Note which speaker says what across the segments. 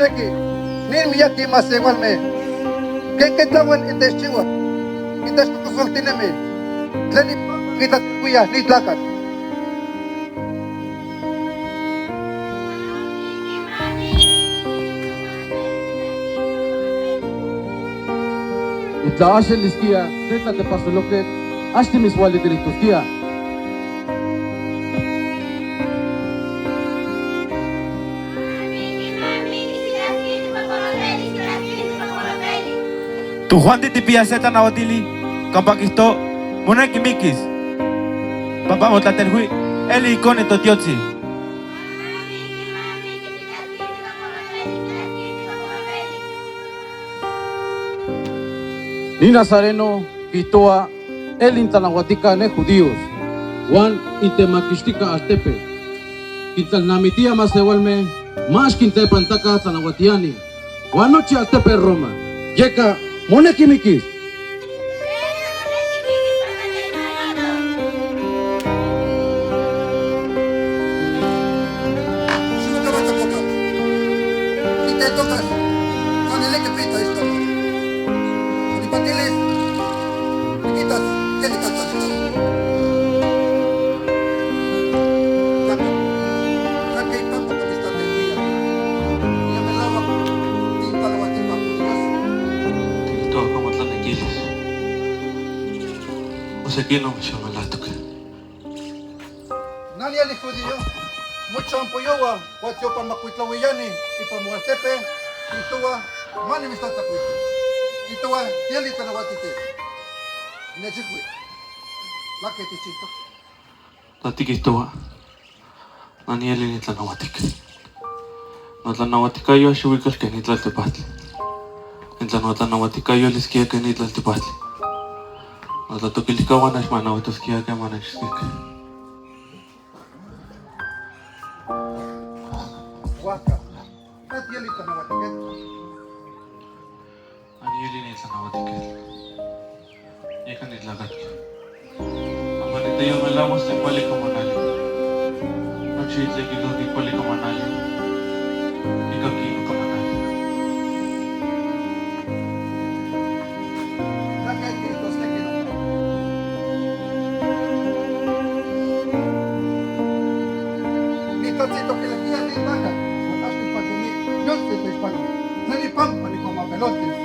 Speaker 1: Kijtosnequi ni miyaqui masehualme? ¿Quenque tlahuel intechchihua? Intechcocosoltinemi. Tlen ipampa quitlatzacuiltíaj ni tlacatl.
Speaker 2: Intla ax elisquía se tlatepasoloquetl, ax timitzhualiquilijtosquíaj.
Speaker 3: Tojuanti tipiyaj se tlanahuatili campa quiijto monequi miquis. Pampa motlatelhui eli Icone Totiotzi.
Speaker 2: Ni Nazareno quiijtohua eli intlanahuatica ne judíos huan intemaquixtica altepetl. Quintlalnamictía masehualme ma ax quintlepanitaca tlanahuatiani huan nochi altepetl Roma. Yeca monequi miquis.
Speaker 1: Ximocahuatzacoca. Nitetocas. Tlaneliqui tlaixpan. Nipatilis. Niquitas quenicatza nitlaca. Tlaque ipampa tomitztlatelhuía. Ya melahuac tiintlahuatica judíos.
Speaker 4: Tiquihtohuaj motlanequilis. Osequinoh xonmelahtoqueh.
Speaker 1: Na nieli judío, mochampuyahua huan tiopanmacuitlahuiani ipan moaltepe, quiijtohua ma nimitztlatzacuilti. Quiijtohua tieli tlanahuatijquetl. Nechilhui, ¿tlaque tijchijtoc?
Speaker 4: Tla tiquihtohua, na nieli nitlanahuatique. Notlanahuaticayo ax ihuical quen ni tlaltipactli. Intla notlanahuaticayo elisquía quen ni tlaltipactli, notlatoquilijcahua nechmanahuijtosquíaj quema nechixtique.
Speaker 1: Huajca, ¿ta tieli tlanahuatijquetl?
Speaker 4: Na nieli nitlanahuatijquetl. Yeca nitlacatqui. Pampa niteyolmelahuas tlen cuali camanali. Nochi tlen quicaqui cuali camanali, quicaqui nocamanal.
Speaker 1: ¿Tlaque quiijtosnequi nopa? Nitlatzitoquilijtía ni tlacatl, huan ax nijpantili nion se tlaixpano. Tlen ipampa nicuamapeloltis.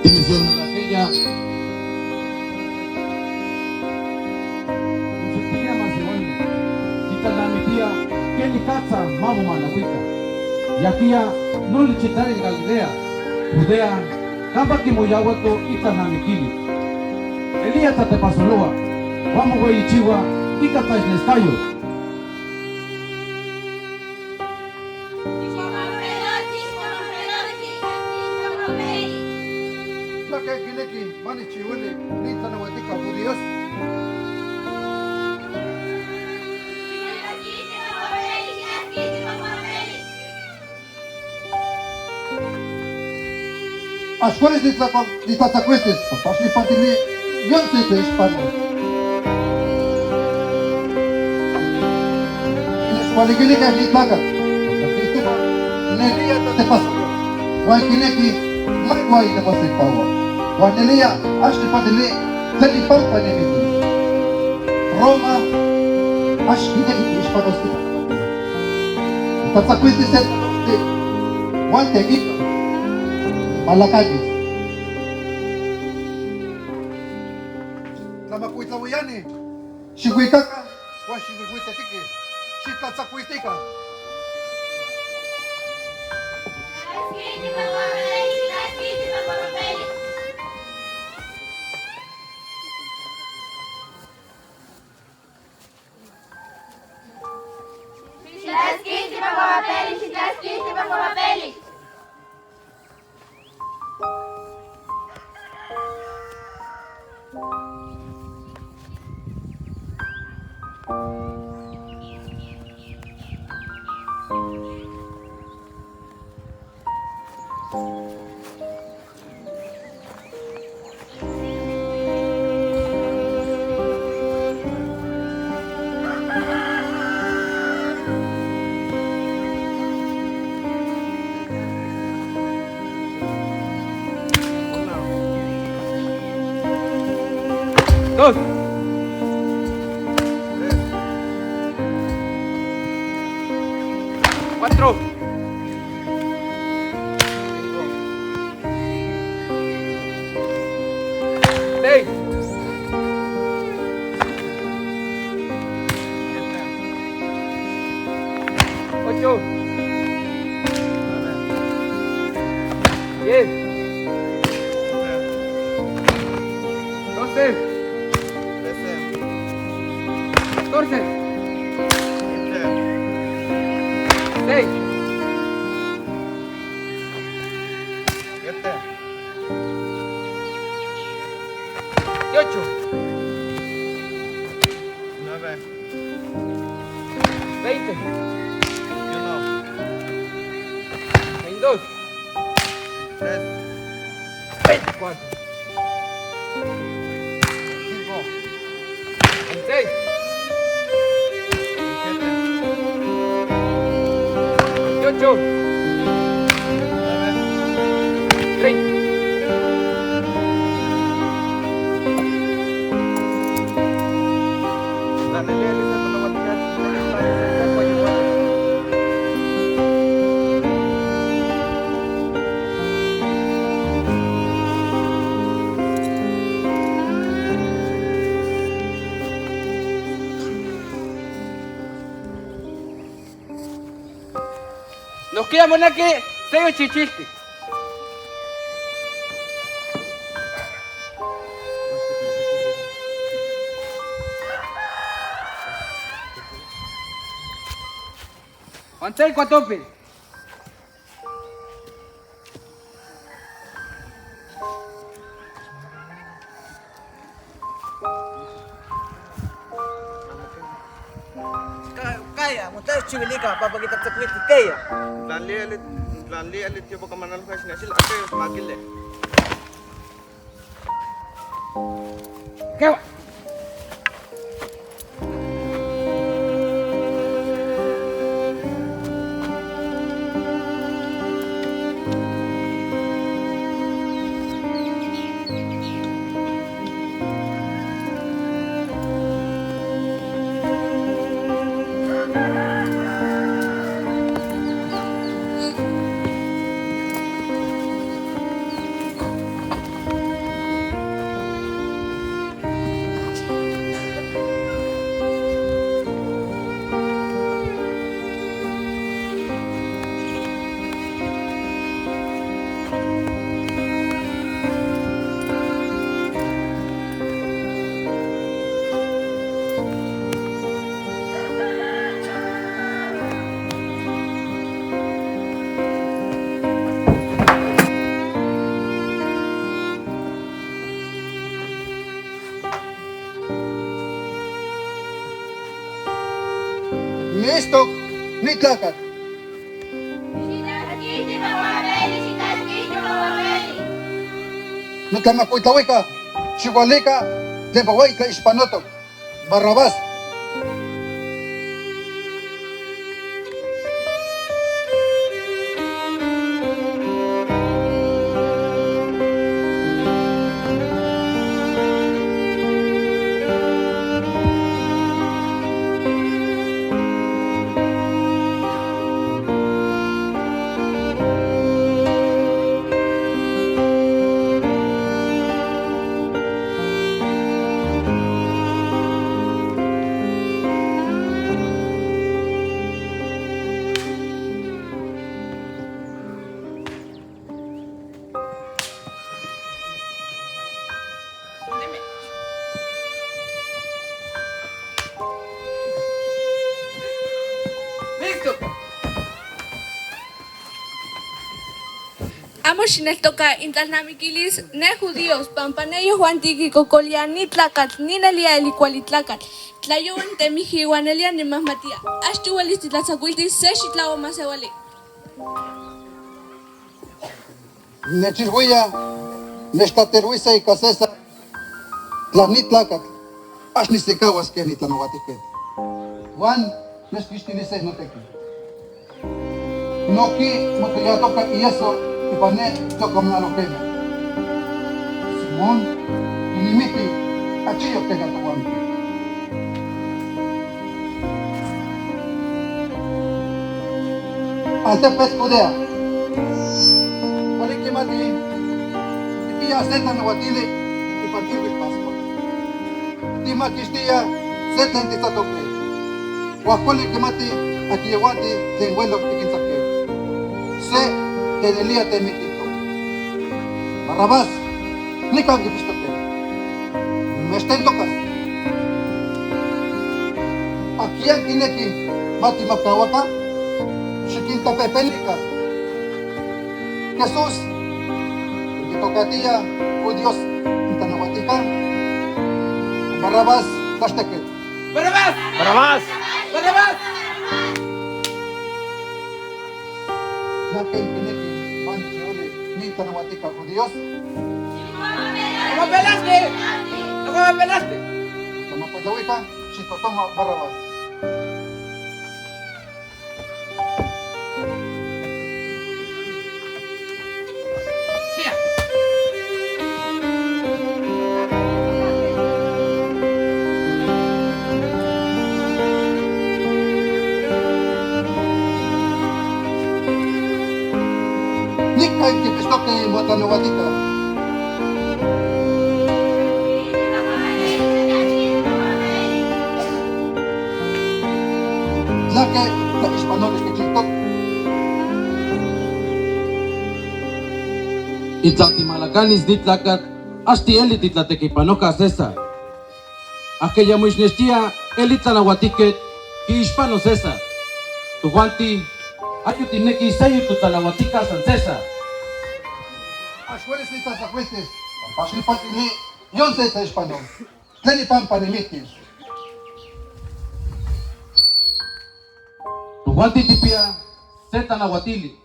Speaker 2: Timizyolmelaqueya. Quinseltía masehualme. Quitlalnamictía quenicatza ma momanahuica. Yaquía noli chitlali Galilea, Judea, campa quimoyahuaco itlalnamiquilis. Elías tlatepasoloa, huan mohueyichihua ica tlaixnescayotl.
Speaker 1: ¿Tlaque quinequi ma nijchihuili ni tlanahuatica judíos? Ax huelis nitlatzacuiltis, pampa ax nijpantili nion se tlaixpano. Nechhualiquilijque ni tlacatl, pampa quiijtohua nelía tlatepasolo, huan quinequi ma ihuaya nimosencahua. Huan nelía ax nijpantili tlen ipampa nimiquis. Roma ax quinequi quiixpanos titlanahuatía. Nitlatzacuiltis se tlamantli huan teipa nimalacanis. Tlamacuitlahuiani, xihuicaca huan xihuihuitetique, xitlatzacuiltica.
Speaker 5: 4. 6. 8. 10. 12.
Speaker 6: 13.
Speaker 5: 14.
Speaker 6: 15.
Speaker 5: 6.
Speaker 6: 7.
Speaker 5: 8.
Speaker 6: 9.
Speaker 5: 20.
Speaker 6: 21.
Speaker 5: 22.
Speaker 6: 3.
Speaker 5: 24.
Speaker 6: 5.
Speaker 5: 6.
Speaker 6: 7.
Speaker 5: 8.
Speaker 6: 9.
Speaker 5: 30. Nos queda monarque seyo chichilti. Juan cuatope.
Speaker 7: Kaya, montayo chivilika, papakita kaya.
Speaker 6: Tlan li tiopocamanal xinaxil ate makile.
Speaker 5: ¿Qué va?
Speaker 1: Listo, ni tlacatl. Notlamakuitlauika, xiualika, tlen hueyi tlaixpanotok, Barrabás.
Speaker 5: ¡Listo!
Speaker 8: Amo xineltoka intlalnamiquilis ne judíos, pampa ne yojuanti quicocolia ni tlacatl, ni nelia el ikuali tlacatl. Tlayowan temiji uan nelia nimahmatia. Axtu uelis titlatzacuiltis se xitlaua masewali.
Speaker 1: Nechilhuia, nechtatelhuisa ika César, tla ni tlacatl, ax nisecauas ken nitlanauatijquetl. Juan nechquixtilis notequi. Noki moteyatoca ieso ipan ne tiocominalojquemeh. Simón, inimiti, achiyoc teca tohuanti. altepetl Judea. Kuali kimati tipiya se tlanahuatili ipan ilhuitl Pascua. Timaquixtiya se tlen titzatoque. Huan kuali kimati aqui yehuanti tlen hueloc tiquintzaque. Se tlen nelía temictijtoc. Barrabás, nican quipixtoque. Mechtentocas. Aquian quinequi ma timajcahuaca? Xiquintapejpenica. Jesús, quitocatía judíos intlanahuatica. Barrabás, tlaxtequetl.
Speaker 5: ¡Barrabás!
Speaker 3: ¡Barrabás!
Speaker 5: ¡Barrabás!
Speaker 1: Tlaque quinequi ma nijchihuili ni tlanahuatica judíos.
Speaker 5: ¡Como pelaste! ¡Como pelaste!
Speaker 1: Tamacuitlahuica, xitotoma Barrabás.
Speaker 5: ¡Sia!
Speaker 1: Nican quipixtoque motlanahuatica. Tlaque tlaixpanoli quichijtoc.
Speaker 2: Intla timalacanis ni tlacatl, ax tieli titlatequipanoca César. Aquella moixnextia eli tlanahuatiquetl, quiixpano César. Tojuanti, ayo tinequi seyo totlanahuatica San César.
Speaker 1: Ax uelis nitlatzacuiltis, pampa ax nipantili yon se tlaixpanol. Tlen ipampa nimictis.
Speaker 2: Tojuanti tipia se tlanahuatili.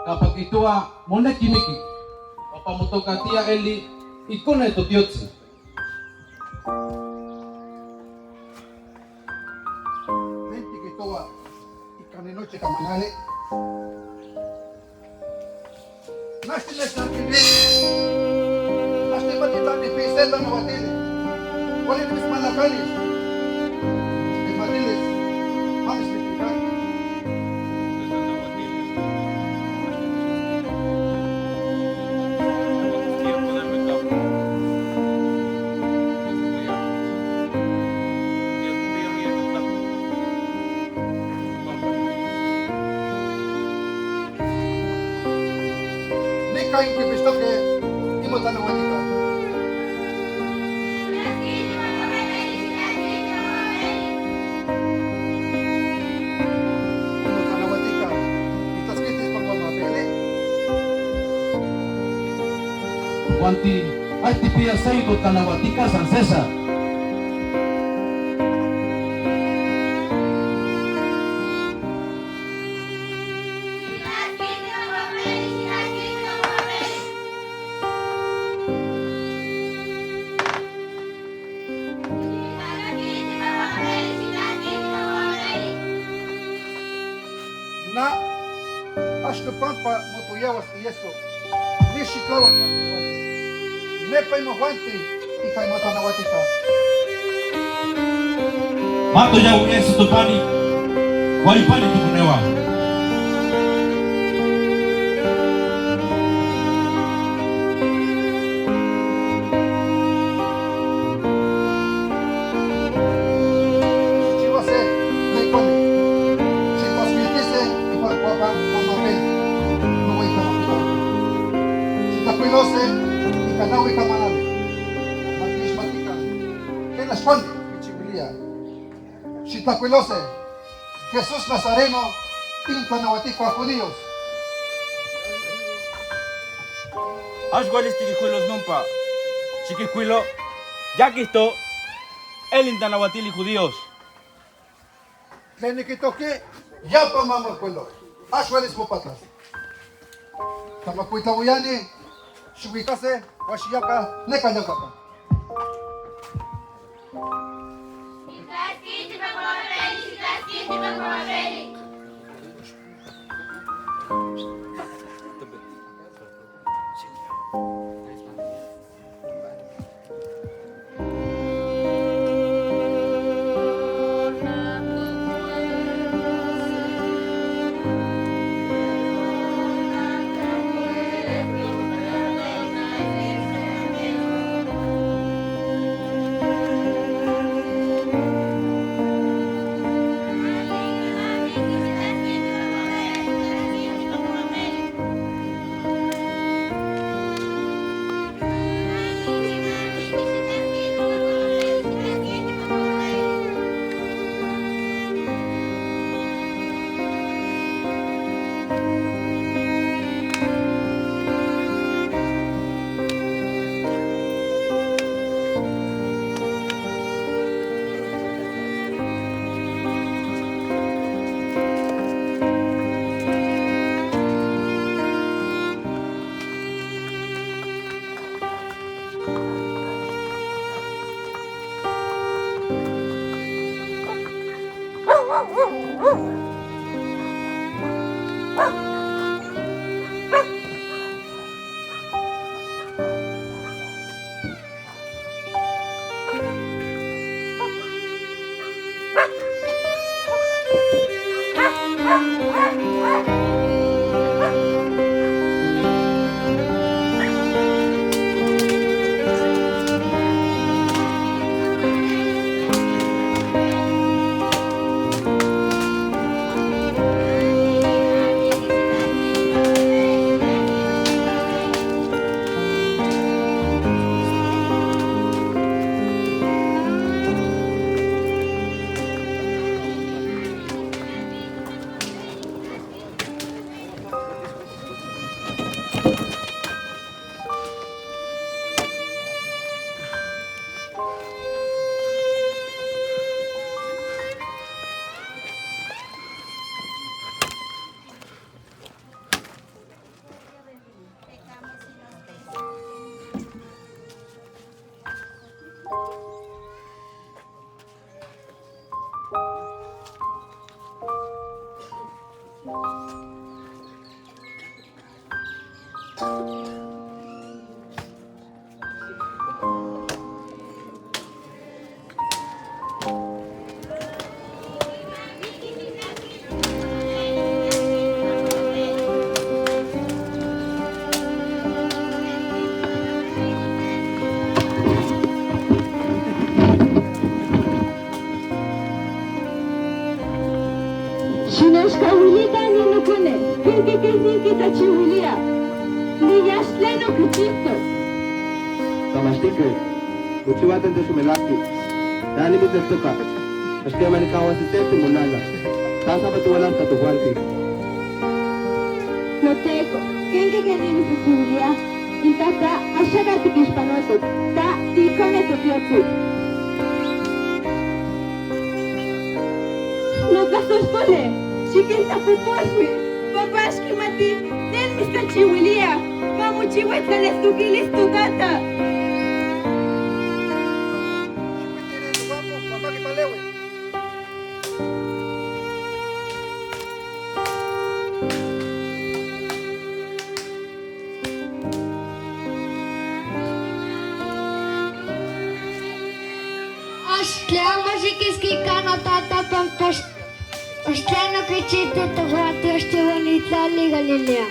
Speaker 2: Campa quihtoua monequi miqui. Pampa motocatia eli icone Totiotzi.
Speaker 1: Tlen tiquihtoua ica ninochi camanali. Ax tinechnanquili. Ax nimatitlanipi se tlanahuatili. Kuali nimitzmalacanis. Nimatilis. Ma mitzmictican. Nican quipixtoque imotlanahuatica. Imotlanahuatica. Nitlatzquitis pampa mapeli.
Speaker 2: Tojuanti, ay tipia seyo totlanahuatica San César.
Speaker 1: Na, ax nopampa motoyahuas ieso. Ni xitlahuac masewales. Nepa imojuanti ica imotlanahuatica.
Speaker 3: Mato yau eso topani, huayupani tukunewa.
Speaker 1: Xichihuase tlen kuali. Xitlatzquiltise ipan cuapan cuamapel. Nohueyitlamachtican. Xitlajcuilose ica nahui camanali. Ma quixmatican quen ax kuali quichihuilia. Xitlajcuilose Jesús Nazareno intlanahuatica judíos.
Speaker 3: Ax uelis tiquijcuilos nompa. Xiquijcuilo, ya quisto, el intlanahuatili judíos.
Speaker 1: Tlen niquitoque, ya pa mamocuilo. Ax uelis mopatlas. Tamacuitlahuiani, xihuicase, huan xiyaca, neca yalcapan.
Speaker 8: Xinechkauilikan ninokone, kinkikininquitlachiuilia, niyaxtleno kichihto.
Speaker 6: Tamachtihquetl, mochiua tlen techmelahki. Ya nimitzneltoca. Ax quema nicahuasiteti monala. Ta sampa tihualajca tojuanti.
Speaker 8: Noteco, kinkikininquitlachiuilia, intla ta axaca tiquixpanotoc, ta tiicone Totiotzi. Notlasohcone, xiquintlapojpolui, pampa ax quimati tlen mitztlachihuilia, ma mochiua itlaneltoquilis totata.
Speaker 9: Axtlamo xiquisquica notata pampa axtleno quichihto tojuanti axtiuan itlali Galilea.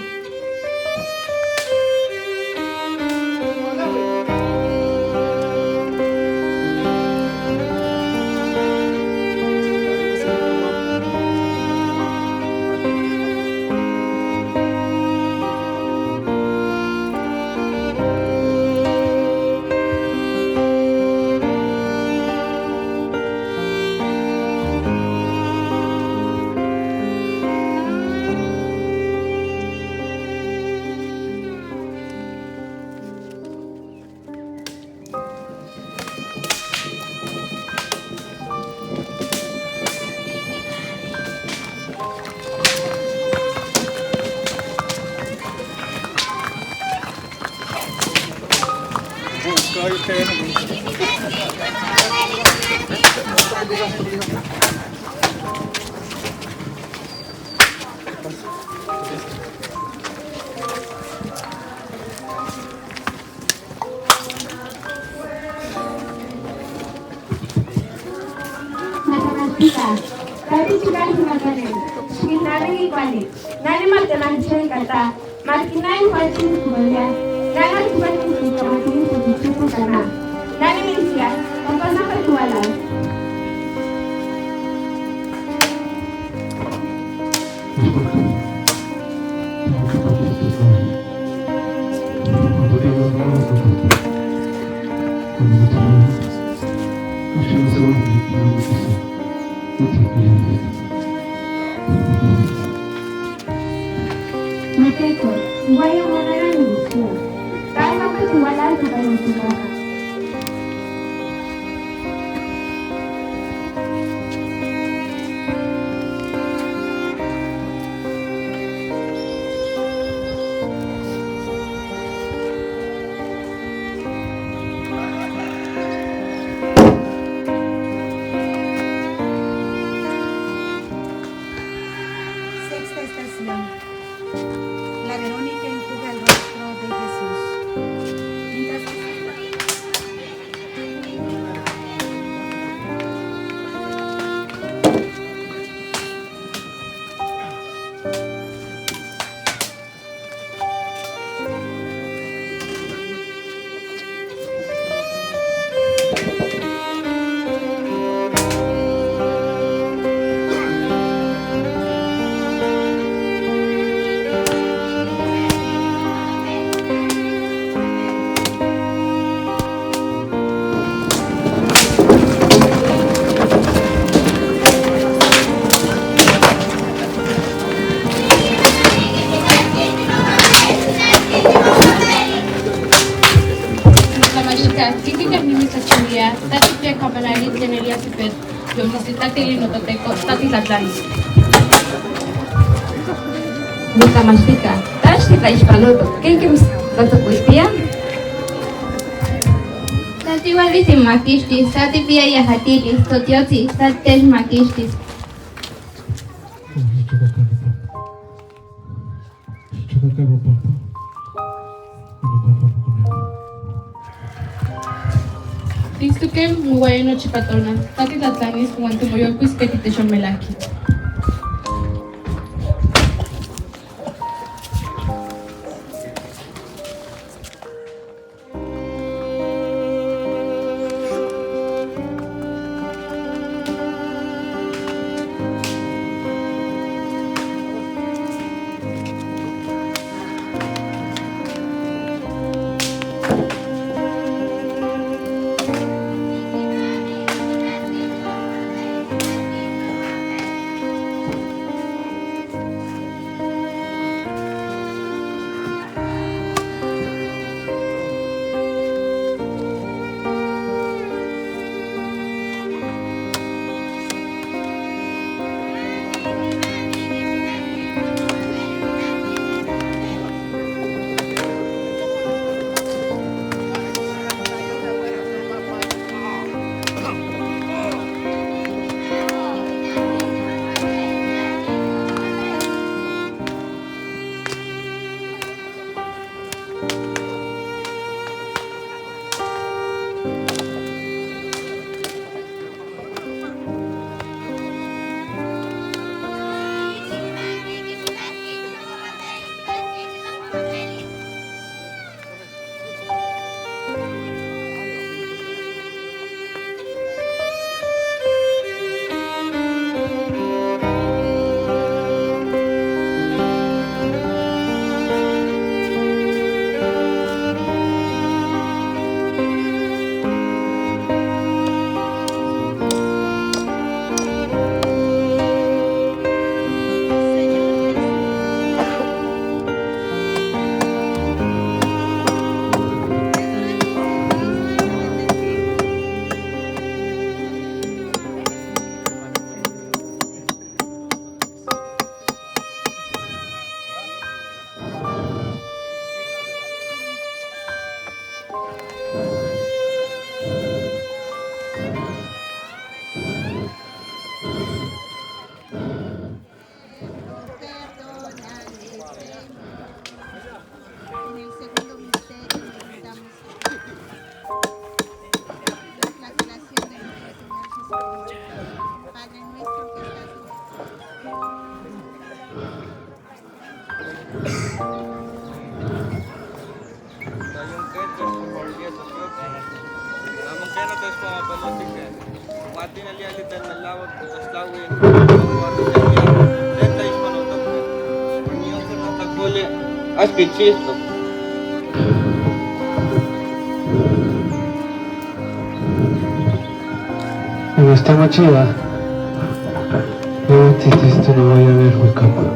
Speaker 8: tlen nelía tijpiya yolistli tlatili noToteco, ta titlatlanis.
Speaker 10: Motlamachtica, ta ax titlaixpanotoc, ¿quenque mitztlatzacuiltía?
Speaker 11: Ta tihuelis timomaquixtis, ta tijpiya iajatilis Totiotzi, ta techmaquixtis.
Speaker 8: Tiitztoque mohuaya nochipa tonal, ta titlatlanis huan timoyolcuis que titechyolmelajqui.
Speaker 6: Tamachiwa, no voy a ver Huicapa.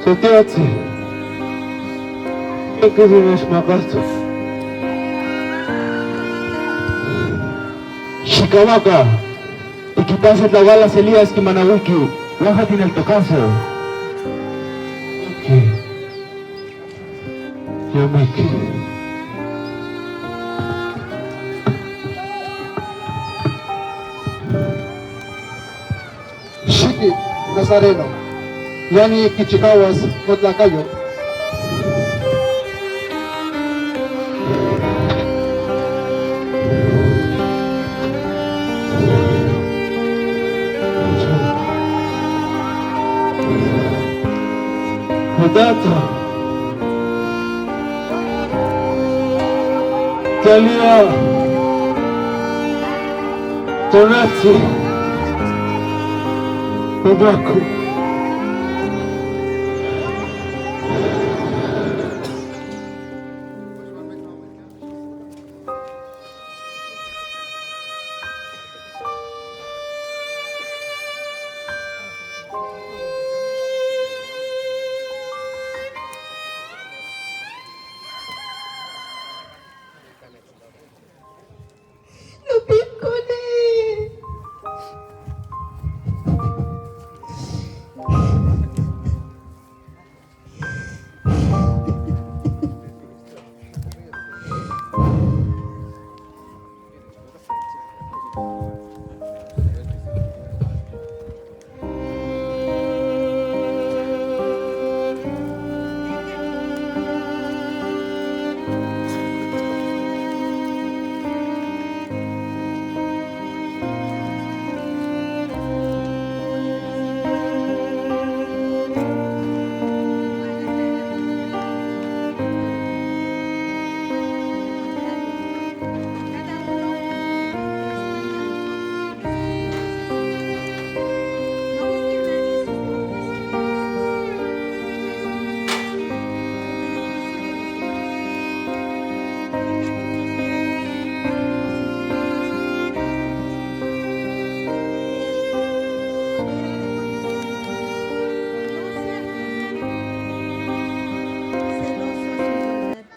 Speaker 6: Sotiotzi, ¿qué se me Chicahuaca, y quitarse la bala Elías que Manawiki, en el tocazo. Yo me
Speaker 1: Shiki, Nazareno. Yani kichikawas motlakayo.
Speaker 6: Tata. Talia. Tonatzi. Mamaco.